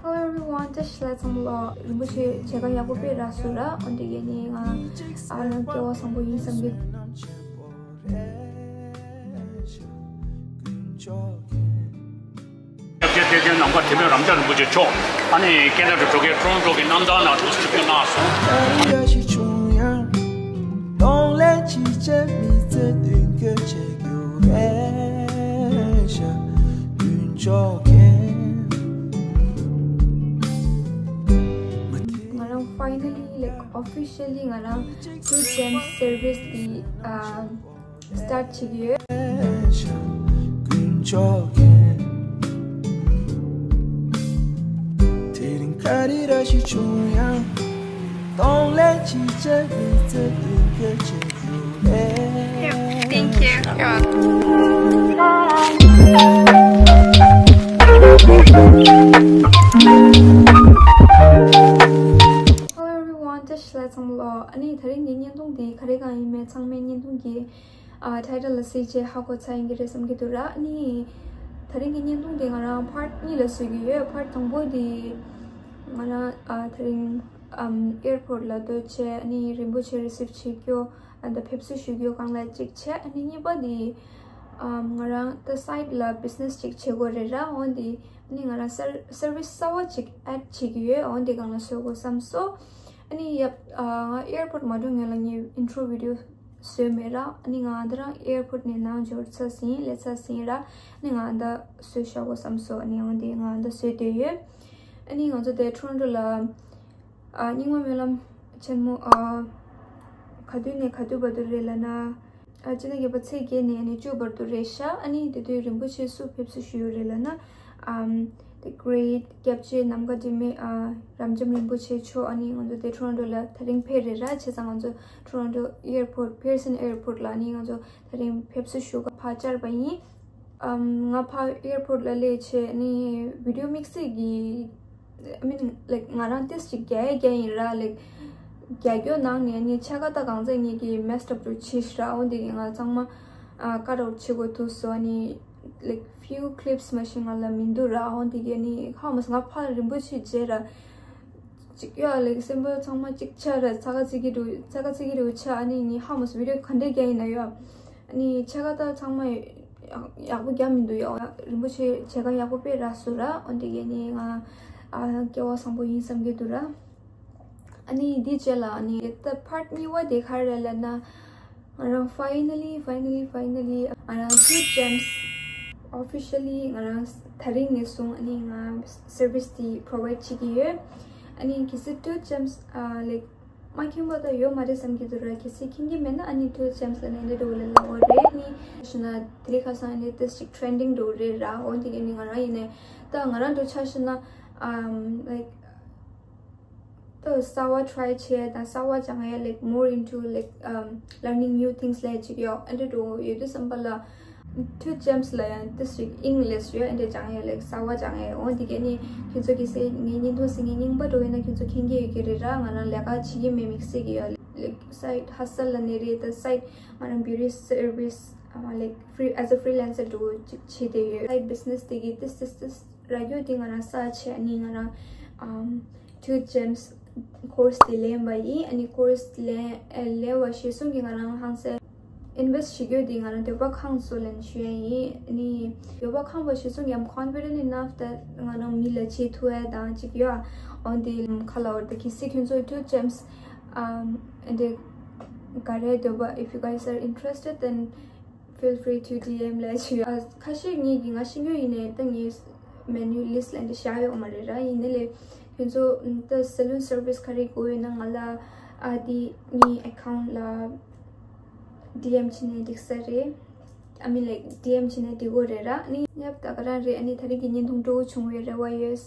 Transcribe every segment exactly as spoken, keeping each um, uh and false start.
Hello everyone, བཀྲ་ཤིས་བདེ་ལེགས་ཚང་མ་ལོ། རིན་པོ་ཆེ་མཇལ་ཁ་ཡག་པོ་དཔེ་རག་སོང་ར། འོན་ཏེ་ག་ནི་ང་ཨ་རང་སྐལ་བ་བཟང་པོ་ཡིན་བསམ་གི། སྐྱབས་རྗེ་ཐེག་ཆེན་ནམ་མཁའ་དྲི་མེད་རབ་འབྱམས་རིན་པོ་ཆེ་མཆོག་ཨ་ནི་ཁེ་ན་ཌ་འགྲོ་མཁན་ཊོ་རོན་ཊོ་གི་གནམ་ཐང་ནང་འདུག་སེ་ཆིབས་བསྒྱུར་གནང་སོང་། ང་རང་finally, like, officially ང་རང་Two Gems service དེ་ཨ་start བྱེད་ཀྱི་ཡོད། དེ་རིང་ག་རེ་ར་ཞིག་བྱུང་ཡང་། གཏོང་ལེན་ཅི་བྱེད་མི་ཚེ་དུས་ཀྱི་ཆེད་དུ་རེད། Thank you. Hello everyone, བཀྲ་ཤིས་བདེ་ལེགས་ཚང་མ་ལོ། ཨ་ནི་དེ་རིང་གི་བརྙན་ཐུང་འདི་ག་རེ་གང་ཡིན་མིན་ཚང་མས་བརྙན་ཐུང་གི་ཨ་title ལ་གཟིགས་རྗེས་ཧ་གོ་ཚར་ཡིན་གྱི་རེད་བསམ་གྱི་འདུག་ར། ཨ་ནི་དེ་རིང་གི་བརྙན་ཐུང་འདི་ང་རང་part གཉིས་ལ་བཟོ་གི་ཡོད། Part དང་པོ་འདི་ང་རང་ཨ་དེ་རིང་ཨམ་airport ལ་སྡོད་བྱས། ཨ་ནི་རིན་པོ་ཆེ་receive བྱེད་རྒྱུ་ཨ་ད་ཕེབས་བསུ་ཞུ་རྒྱུ་སྒང་ལ་གཅིག་བྱས། ཨ་ནི་གཉིས་པ་འདི་ཨམ་ང་རང་ད་side ལ་business གཅིག་བྱེད་དགོས་རེད་ར། འོ་འདི་ཨ་ནི་ང་རང་སར་service གསར་པ་གཅིག་add བྱེད་ཀྱི་ཡོད། འོ་འདི་སྒང་ལ་བཟོ་དགོས་བསམ་སོང་། ཨ་ནི་ཡབ་ཨ་ང་airport མ་འགྲོ་སྔོན་ལ་ངས་intro video བཟོས་མེད་ར། ཨ་ནི་ང་འདི་རང་airport ནས་ནང་འབྱོར་ཚར་ཟིན་སླེབས་ཚར་ཟིན་ར། ཨ་ནི་ང་འདི་བཟོས་བཞག་དགོས་བསམ་སོང་། ཨ་ནི་འོ་འདི་ང་འདི་བཟོས་བསྡད་ཡོད། ཨ་ནི་ང་ཚོ་དེ་ཊོ་རོན་ཊོ་ལ་ཨ་རྙིང་མ་སྨོན་ལམ་ཆེན་མོ་ཨ་ག་དུས་ནས་ག་དུས་བར་དུ་རེད་ལབ་ན། ཨ་སྤྱི་ཟླ་བརྒྱད་པ་ཚེས་བརྒྱད་ནས་ཨ་ནི་བཅུ་བར་དུ་རེད་ཤག་ཨ་ནི་དེ་དུས་རིན་པོ་ཆེ་སུ་ཕེབས་བསུ་ཞུ་ཡོད་རེད་ལབ་ན། ཨམ་the great སྐྱབས་རྗེ་ནམ་མཁའ་དྲི་མེད་ཨ་རབ་འབྱམས་རིན་པོ་ཆེ་མཆོག་ཨ་ནི་ང་ཚོ་དེ་ཊོ་རོན་ཊོ་ལ་དེ་རིང་ཕེབས་རེད་ར། བྱས་ཙང་ང་ཚོ་ཊོ་རོན་ཊོ་airport, Pearson airport ལ་ཨ་ནི་ང་ཚོ་དེ་རིང་ཕེབས་བསུ་ཞུ་ག་ཕར་བཅར་བ་ཡིན། ཨམ་ང་ཕར་airport ལ་སླེབས་བྱས་ཨ་ནི་video དམིགས་བསལ་གྱི I mean, like, ང་རང་ཏིས་ཅིག་རྒྱག་ཡས་རྒྱག་ཡིན་ར། Like, རྒྱག་རྒྱུ་ནང་ནས་ནི་ཆ་ག་ད་གང་ཚེ་ངེད་ཀྱི་messed up རུ་ཕྱིས་ར། འོ་འདི་གི་ང་ཚང་མ་ཨ་ཀ་རོག་བྱེད་དགོས་ཐུག་སོང་། ནི་like, few clips མ་ཤི་ང་ལ་མི་འདུག་ར། འོ་འདི་གི་ནི་ཧ་མ་སོང་། ང་ཕར་རིན་པོ་ཆེ་མཇལ་ར། ཅིག་ཡོད་ལེགས་སེམས་པ་ཚང་མ་ཅིག་ཆ་ར་ཚ་ག་ཚི་གི་རུ་ཚ་ག་ཚི་གི་རུ་ཆ། ཨ་ནི་ངི་ཧ་མ་སོང་། video ག་འདྲས་རྒྱག་ཡིན་ན་ཡོད། ཨ་ནི་ཆ་ག་ད་ཚང་མ་ཡག་པོ་རྒྱག་མི་འདུག་ཡོད། རིན་པོ་ཆེ་མཇལ་ཁ་ཡག་པོ་དཔེ་རག་སོང་ར། འོ་འདི་གས་ནི་ང་ཨ་སྐལ་བ་བཟང་པོ་ཡིན་བསམ་གྱི་འདུག་ར། ཨ་ནི་འདི་རྗེས་ལ་ཨ་ནི་ད་part གཉིས་པ་དེ་ག་རེ་ལབ་ན། ང་རང་finally, finally, finally ང་རང་Two Gems officially ང་རང་ད་རིང་ནས་བཟུང་ཨ་ནི་ང་service དེ་provide བྱེད་ཀྱི་ཡོད། ཨ་ནི་གལ་སྲིད་Two Gems ཨ་like མ་མཁྱེན་པ་ད་ཡོད་མ་རེད་བསམ་གྱི་འདུག་ར། གལ་སྲིད་མཁྱེན་གྱི་མེད་ན་ཨ་ནི་Two Gems ལ་ནན་ཏན་འགྲོ་ལ་ལབ་པ་རེད། ཨ་ནི་ཞུ་ན་དེ་རིང་ཁ་སང་ཨ་ནི་ཏོག་ཙམ་trending འགྲོ་རེད་ར། འོ་འདི་གས་ནི་ང་རང་ཡིན་ནས་ད་ང་རང་འགྲོ་ཆ་ཞུ་ན་um like ཏོག་གསར་བ་try བྱས་དང་གསར་བ་སྦྱང་ཡས་like more into like um learning new things ལས་ཅིག་ཡོད། ཨ་འདྲ་འགྲོ་ཡོད་དུས་ཙམ་པ་ལ་Two Gems ལ་ཡང་ཏོག་ཙམ་English ཡོད། ཨ་འདྲ་སྦྱང་ཡས་like གསར་བ་སྦྱང་ཡས། འོ་འདི་གས་ནི་ཁྱེད་ཚོ་གལ་སྲིད་ངའི་བརྙན་ཐུང་གཟིགས་མཁན་རྙིང་པ་འགྲོ་ཡིན་ན་ཁྱེད་ཚོ་མཁྱེན་གྱི་ཡོད་ཀྱི་རེད་ར། ང་རང་ལས་ཀ་བྱེད་ཀྱི་མེད་དམིགས་བསལ་གྱི་ཡོད། Like side hustle ལ་ནི་རེད། ད་side ང་རང་beauty service ཨ་like free as a freelancer འགྲོ་ཅིག་བྱེད་བསྡད་ཡོད། Side business དེ་གི་ཏོག་ཙམ་ཏོག་ཙམ་ར་རྒྱུ་དེ་ང་རང་གསར་བྱས། ཨ་ནི་ང་རང་um Two Gems course དེ་ལེན་པ་ཡིན། ཨ་ནི་course ལེན་ཨ་ལེན་པ་གཞིར་བཟུང་གི་ང་རང་ཧང་སེ་invest བྱེད་རྒྱུ་དེ་ང་རང་འདོད་པ་ཁེངས་སོང་ལབ་ཞུ་ཡ་ཡིན། ཨ་ནི་འདོད་པ་ཁེངས་པ་གཞིར་བཟུང་གི་I'm confident enough that ང་རང་མི་ལ་བྱེད་ཐུབ་ཡ་དང་ཅིག་ཡོད། འོ་དེ་ཁ་ལ་འོར་ད་གལ་སྲིད་ཁྱོད་ཚོ་Two Gems um འདི་ག་རེ་འདོད་པ if you guys are interested then feel free to D M ལས་བྱེད། ཨ་ཁ་ཤས་ངེད་ཀྱི་ང་ཤེས་རྒྱུ་ཡིན་ནའི་ད་ངའི་menu list ལ་འདི་བཞག་ཡོད་མ་རེད་ར། ཡིན་ནའི་ལས་ཁྱོད་ཚོ་ད་salon service ག་རེ་དགོས་ཡོད་ན་ང་ལ་ཨ་འདི་ངའི་account ལ་D M བྱས་ནས་འགྲིག་ས་རེད། I mean like D M བྱས་ནས་འགྲིག་གོ་རེད་ར། ཨ་ནི་ཡབ་ད་ག་རང་རེད། ཨ་ནི་ད་རེས་ཀྱི་བརྙན་ཐུང་སྤྲོ་བོ་བྱུང་བའི་རེ་བ་ཡོད།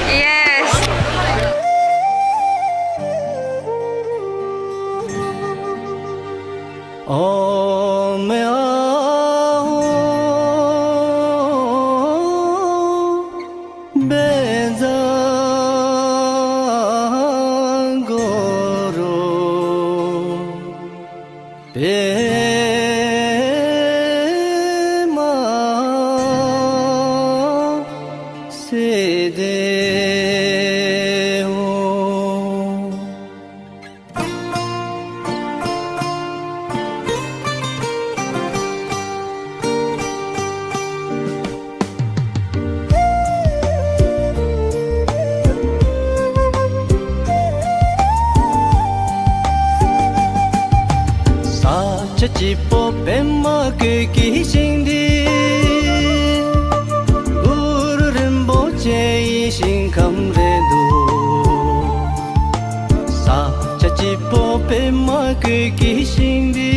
Yes. སྐྱིད་པོ་པདྨ་བཀོད་ཀྱི་ཞིང་འདི། གུ་རུ་རིན་པོ་ཆེ་ཡི་ཞིང་ཁམས་རེད་འདུག། ས་ཆ་སྐྱིད་པོ་པདྨ་བཀོད་ཀྱི་ཞིང་འདི།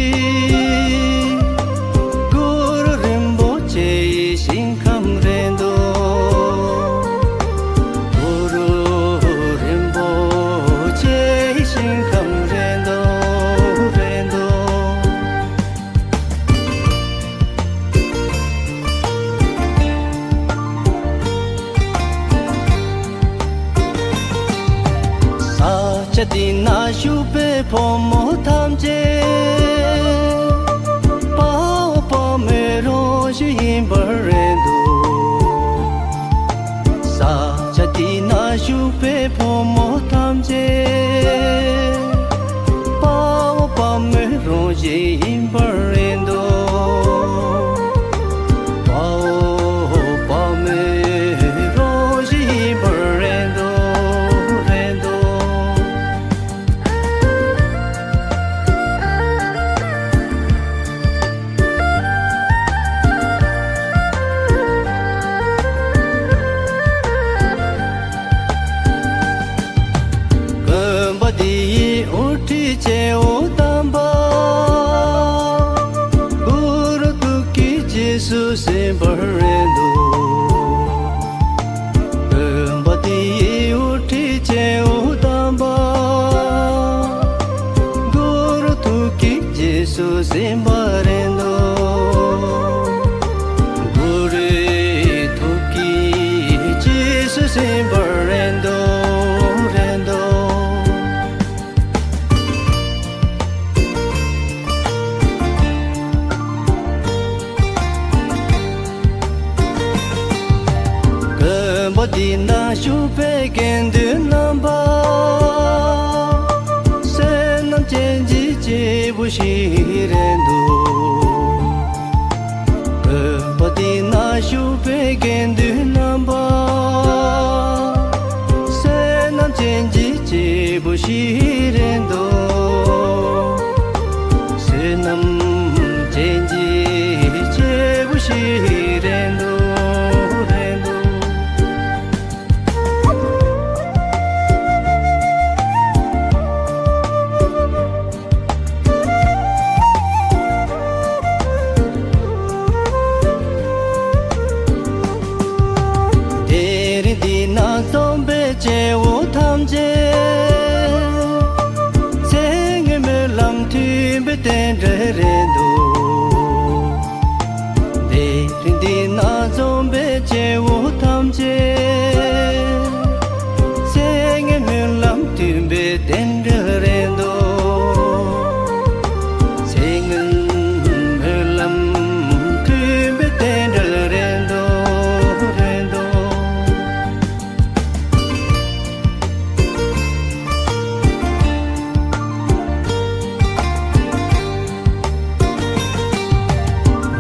གུ་རུ་རིན་པོ་ཆེ་ཡི་ཞིང་ཁམས་རེད་འདུག། གུ་རུ་རིན་པོ་ཆེ་ཡི་ཞིང་ཁམས་རེད་འདུག། རེད་འདུག། ས་ཆ་འདི་ན་བཞུགས་པའི་ཕོ་མོ་ཐམས་ཅད། དཔའ་བོ་དཔའ་མོའི་རང་བཞིན་ཡིན་པར་རེད་འདུག། ས་ཆ་འདི་ན་བཞུགས་པའི་ཕོ་མོ་ཐམས་ཅད། དཔའ་བོ་དཔའ་མོའི་རང་བཞིན་ཡིན་པར་རེད་འདུག། དཔའ་བོ་དཔའ་མོའི་རང་བཞིན་ཡིན་པར་རེད་འདུག། རེད་འདུག། དགོན་པ་འདི་ཡི་དབུ་ཁྲིད་ཆེ་བོ་དམ་པ། གུ་རུ་ཐུགས་ཀྱི་རྗེས་སུ་ཟིན་པར་རེད་འདུག། དགོན་པ་འདི་ཡི་དབུ་ཁྲིད་ཆེ་བོ་དམ་པ། གུ་རུ་ཐུགས་ཀྱི་རྗེས་སུ་ཟིན་པར་རེད་འདུག། གུ་རུའི་ཐུགས་ཀྱི་རྗེས་སུ་ཟིན་པར་རེད་འདུག། རེད་འདུག། དགོན་པ་འདི་ན་བཞུགས་པའི་དགེ་འདུན་རྣམ་པ། བསོད་ནམས་ཅན་གྱི་སྐྱེས་བུ་ཞིག་རེད་འདུག། དགོན་པ་འདི་ན་བཞུགས་པའི་དགེ་འདུན་རྣམ་པ། བསོད་ནམས་ཅན་གྱི་སྐྱེས་བུ་ཞིག་རེད་འདུག། བསོད་ནམས་ཅན་གྱི་སྐྱེས་བུ་ཞིག་རེད་འདུག། རེད་འདུག། དེ་རིང་འདི་ན་འཛོམས་པའི་སྐྱེ་བོ་ཐམས་ཅད། ཚེ་སྔོན་སྨོན་ལམ་མཐུན་པའི་རྟེན་འབྲེལ་རེད་འདུག། དེ་རིང་འདི་ན་འཛོམས་པའི་སྐྱེ་བོ་ཐམས་ཅད། ཚེ་སྔོན་སྨོན་ལམ་མཐུན་པའི་རྟེན་འབྲེལ་རེད་འདུག། ཚེ་སྔོན་སྨོན་ལམ་མཐུན་པའི་རྟེན་འབྲེལ་རེད་འདུག། རེད་འདུག།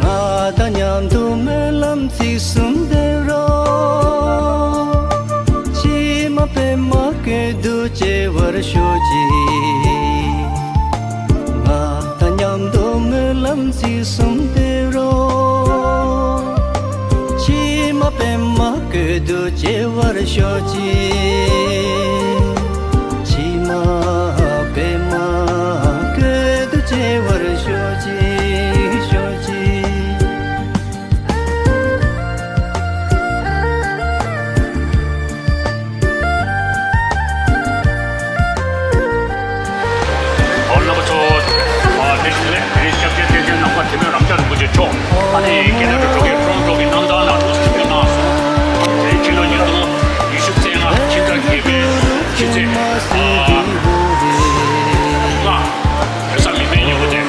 ང་དང་མཉམ་དུ་སྨོན་ལམ་ཚིག་གསུམ་འདེབས་རོགས། ཕྱི་མ་པདྨ་བཀོད་དུ་སྐྱེ་བར་ཤོག་ཅིག། ང་དང་མཉམ་དུ་སྨོན་ལམ་ཚིག་གསུམ་འདེབས་རོགས། ཕྱི་མ་པདྨ་བཀོད་དུ་སྐྱེ་བར་ཤོག་ཅིག། ཕྱི་མ་པདྨ་བཀོད་དུ་སྐྱེ་བར་ཤོག་ཅིག། ཤོག་ཅིག། ཨོ་རྣམ་པ་ཚོ། ཨ་དེ་རིང་ལས་དེ་རིང་སྐྱབས་རྗེ་བསྟན་འཛིན་ནམ་མཁའ་དྲི་མེད་རང་ཤར་རིན་པོ་ཆེ་མཆོག་ཨ་ནི་ཁེ་ན་ཌ་འགྲོ་མཁན་ཊོ་རོན་ཊོ་གི་གནམ་ཐང་ལ་འགྲོ་སྲིད་པའི་གནང་སོང་། དེ་རིང་ཕྱི་ལོ་ཉིས་སྟོང་ཉི་ཤུ་རྩ་ལྔ་ཕྱི་ཟླ་བརྒྱད་པའི་ཕྱི་ཚེས་ཨ་ལྔ། བོད་ས་མི་ཕན་ཉིན་མོ་དེ་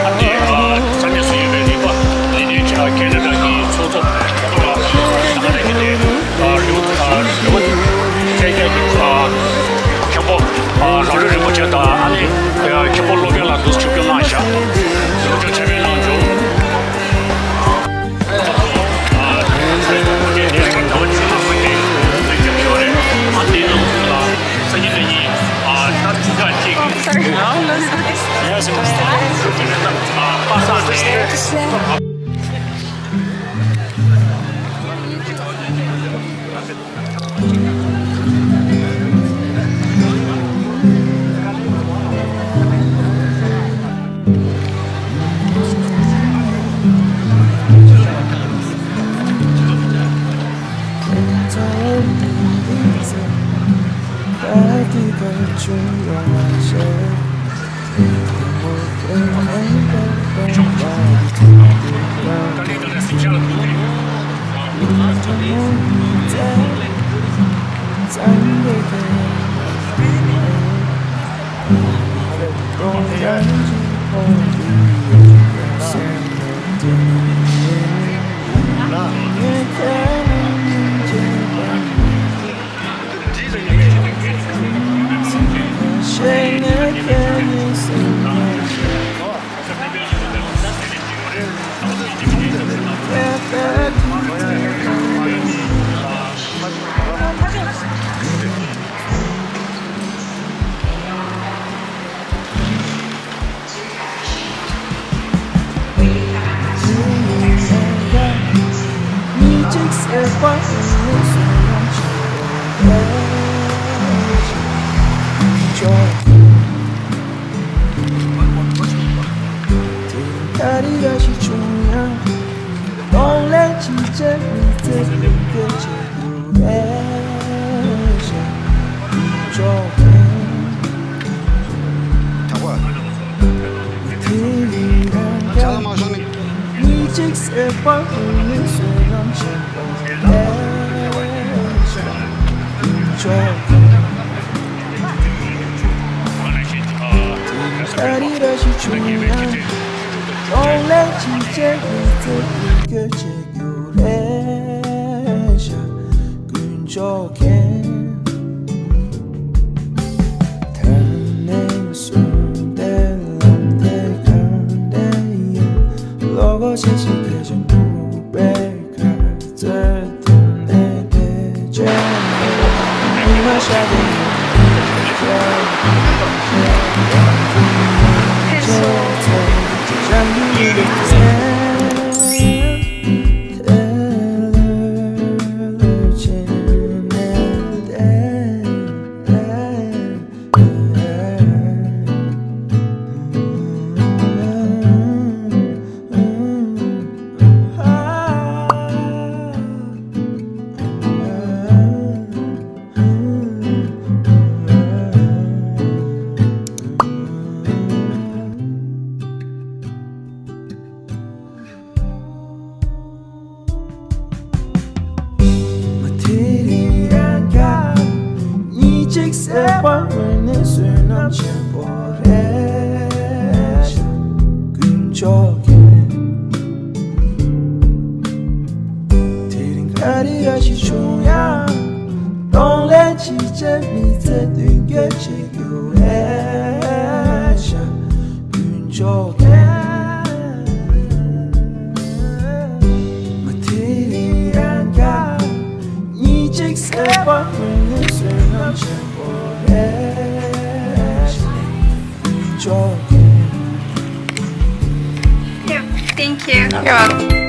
ཨ་ནི་ཨ་ས་གནས་སུ་ཡོད་པའི་རིག་པ་ལས་དོན་ཁེ་ན་ཌ་གི་ཚོགས་གཙོ་ཁོང་ལ་ད་ག་ནས་ཀྱི་དེ་ཨ་རི་བོ་ཨ་རི་བོ་ཚན་རྒྱལ་གྱི་ཨ་མཁན་པོ་ཨ་རང་གྲོལ་རིན་པོ་ཆེ་དང་ཨ་ནི་ཨ་མཁན་པོ་བློ་དགེ་ལགས་འདུག་ཆིབས་བསྒྱུར་གནང་བཞག་རིན་པོ་ཆེ་མཆོག་མཆོད་མཇལ་གནང་བྱུང་། ཨ་རིན་པོ་ཆེ་དེ་ལ་ད་བ་ཆུ་ལ་བུ་དེ་ལ་སྐྱབས་ཡོད་རེད། ཨ་དེ་ནང་ཚུད་ལ་སང་ཉིན་གནངས་ཉིན་ཨ་ད་དུས་ཚོད་ཅིག་གི་Sorry. Hello, this is Anna. ཨ་པ་ Yeah, thank you. You're welcome.